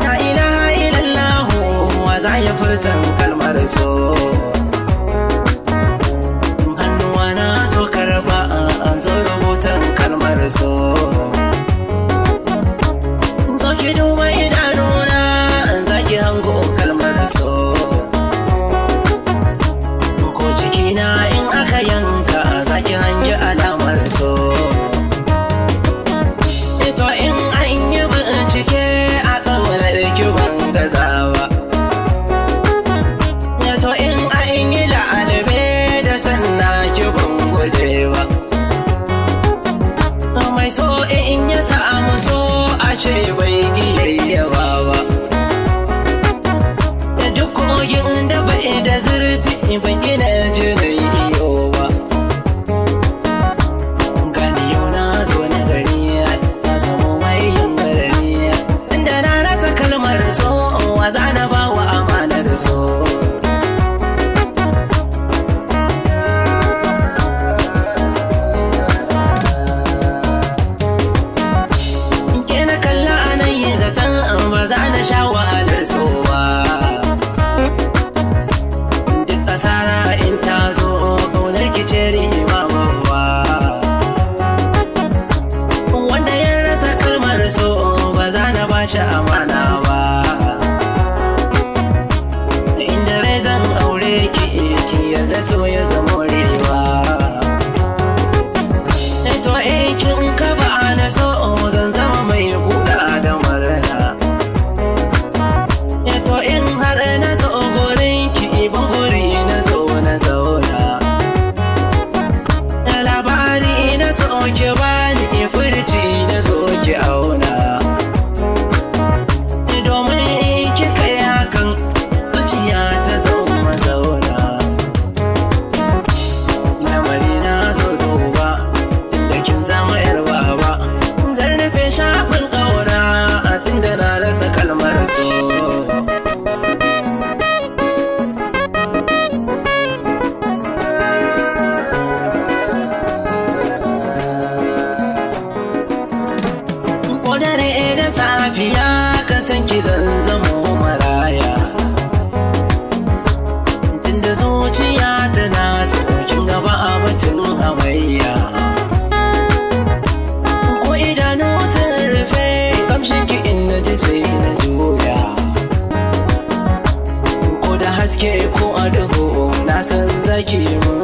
La ilaha illallah, wa za ya furtan kalmar so? Hannuwa na zo karba, an zo rubutan kalmar so. Zo ki duba idanuna, za ki hango kalmar so. Ko jikina in aka yanka, za ki hangi alamar so. To in an yi bincike a ƙaunar ki, ban gazawa. To in an yi la'alabe da sanna ki, ban gujewa. Mai so in ya samu so, ashe bai giyayyawa ba. Duk kogin da bai da zurfi, ban gina jinin iyo ba. Gani yau na zo na gari, na zamo mai yin garari. Inda na rasa kalmar so, wa za na ba wa amanar so? Ke na kalla a nan, yi zaton ba za na sha wahalar so ba. Duk asara in ta zo, ƙaunar ki ce riba babba. Wanda ya rasa kalmar so, ba za na ba shi amana ba. Inda rai zan aure ki, ki yarda so ya zama rewa. To in kin ka ba na so, zan zama mai kuɗa da murna. To in har na zo gurin ki, ban guri na zo na zauna. Labari na so ki bani, furci na zo ki auna. Domin in kika yi hakan, zuciya ta zama zauna. Lamari na zo duba, tunda kin zama yar baba. Zan rufe shafin ƙauna, tunda na rasa kalmar so. Ko dare da safiya ka san ki, zan zamo maraya. Tunda zuciya tana so, kin gaba a batun hamayya. Ko idanu sun rufe, kamshin ki in na ji sai na juya. Ko da haske ko a duhu, na san zaki mun